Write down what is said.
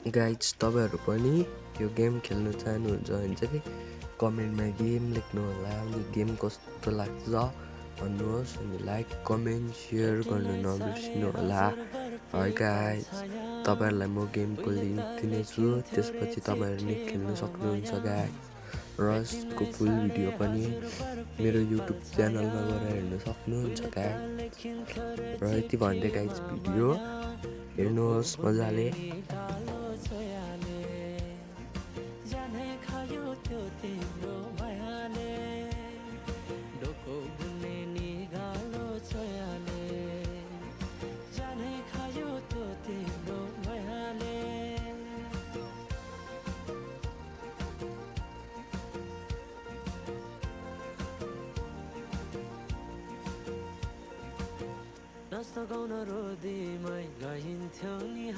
Guys तपाईँहरू पनि यो गेम खेल्नु चाहनुहुन्छ भने चाहिँ कमेन्टमा गेम लेख्नु होला। गेम कस्तो लाग्छ भन्नुहोस् अनि लाइक कमेन्ट सेयर गर्नु नबिर्सिनु होला। है गाइज, तपाईँहरूलाई म गेमको लिङ्क दिनेछु, त्यसपछि तपाईँहरूले खेल्नु सक्नुहुन्छ गाइज। र यसको फुल भिडियो पनि मेरो युट्युब च्यानलमा गएर हेर्न सक्नुहुन्छ गाइज। र यति भन्दै गाइज भिडियो हेर्नुहोस् मजाले। नस्तो गाउन रोदीमै गइन्थ्यो नि।